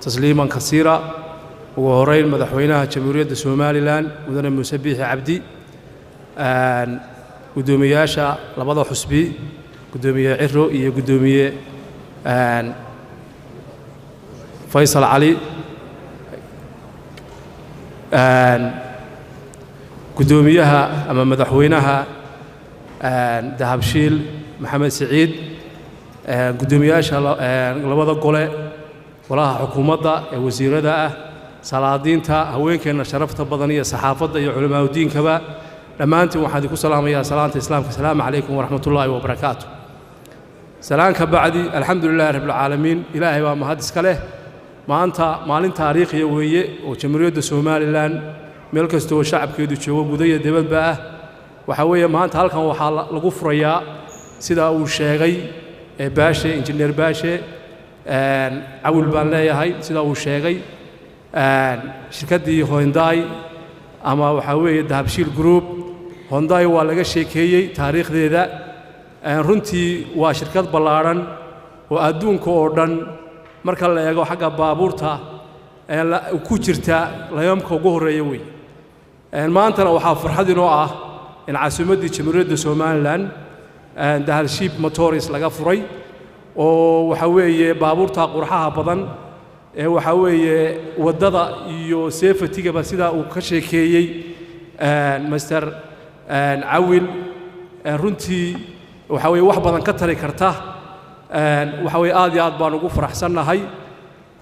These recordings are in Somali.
Tasliiman kasiira. Ugu horeyn, madaxweynaha Jamhuuriyadda Somaliland, mudane Muuse Biixi Cabdi, guddoomiyaasha labada xusbi, guddoomiye Ciro iyo guddoomiye Faysal Cali, guddoomiyaha ama madaxweynaha Dahabshiil Maxamed Siciid, guddoomiyaasha labada gole, golaha xukuumadda ee wasiirada ah, salaadiinta, haweenkeenna sharafta badan iyo saxaafadda iyo culamaauddiinkaba, dhammaantiin waxaan idinku salaamayaa salaanta Islaamka. Asalaamu calaykum waraxmatullaahi wabarakaatu. Salaan ka bacdi, alxamdu lilahi rabbilcaalamiin, Ilaahay baa mahad iska leh. Maanta maalin taariikhiya weeye oo Jamhuuriyadda Somaliland meel kasta oo shacabkeedu joogo, guda iyo dibadba ah. Waxaa weeye maanta halkan waxaa lagu furayaa, sida uu sheegay Baashe, Injineer Baashe Cawil baan leeyahay, sida uu sheegay, shirkaddii Hyundai ama waxaa weeye Dahabshiil Group. Hyundai waa laga sheekeeyey taariikhdeeda. Runtii waa shirkad ballaadhan oo adduunka oo dhan marka la eego xagga baabuurta ku jirta layamka ugu horreeya wey. Maantana waxaa farxad inoo ah in caasimaddii Jamhuuriyadda Somaliland Dahabshiil Motors laga furay, oo waxaa weeye baabuurta qurxaha badan ee waxaa weeye waddada iyo safety-gaba, sidaa uu ka sheekeeyey Mister Cawil, runtii waxaa weeye wax badan ka tari karta. Waxa weeye aad iyo aad baan ugu faraxsannahay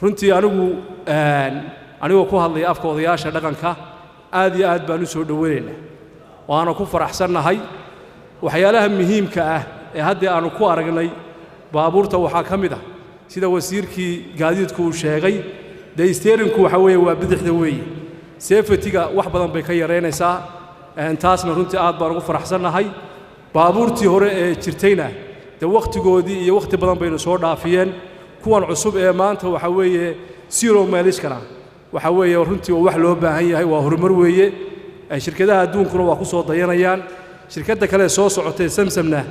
runtii. Anigu anigoo ku hadlaya afka odayaasha dhaqanka, aad iyo aad baan u soo dhowaynaynaa, waana ku faraxsannahay. Waxyaalaha muhiimka ah ee haddii aanu ku aragnay baabuurta waxaa ka mid ah, sida wasiirkii gaadiidku uu sheegay, dee steering-ku waxa weeye waa bidixda weeye, safety-ga wax badan bay ka yaraynaysaa. Taasna runtii aad baan ugu faraxsannahay. Baabuurtii hore ee jirtayna dee wakhtigoodii iyo wakhti badan baynu soo dhaafiyeen. Kuwan cusub ee maanta waxa weeye zero mileage-kana waxa weeye runtii waa wax loo baahan yahay, waa horumar weeye. Shirkadaha adduunkuna waa ku soo dayanayaan. Shirkadda kale soo socotay, Samsungna,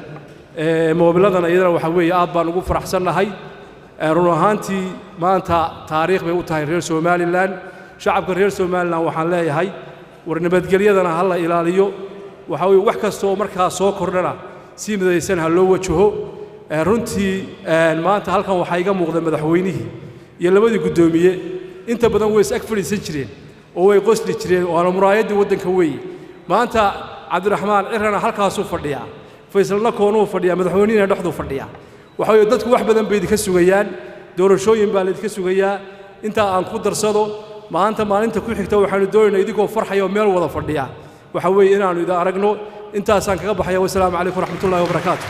moobiladan iyadana waxa weeye aad baan ugu faraxsannahay. Run ahaantii maanta taariikh bay u tahay reer Somaliland. Shacabka reer Somaliland waxaan leeyahay, war nabadgelyadana ha la ilaaliyo, waxa weeye wax kasta oo markaa soo kordhana si midaysan ha loo wajaho. Runtii maanta halkan waxaa iga muuqda madaxweynihii iyo labadii guddoomiye. Inta badan way is ag fadhiisan jireen oo way qosli jireen, waana muraayaddii waddanka weeye. Maanta Cabdiraxmaan Cirana halkaasuu fadhiyaa, Faysalna koonuu fadhiyaa, madaxweynihina dhexduu fadhiyaa. Waxa weeye dadku wax badan bay idinka sugayaan, doorashooyin baa laydinka sugayaa. Intaa aan ku darsado, maanta maalinta ku xigta waxaanu doonaynaa idinkoo farxaya oo meel wada fadhiya waxa weeye inaannu idin aragno. Intaasaan kaga baxaya. Wasalaamu calaykum waraxmatullahi wabarakaatu.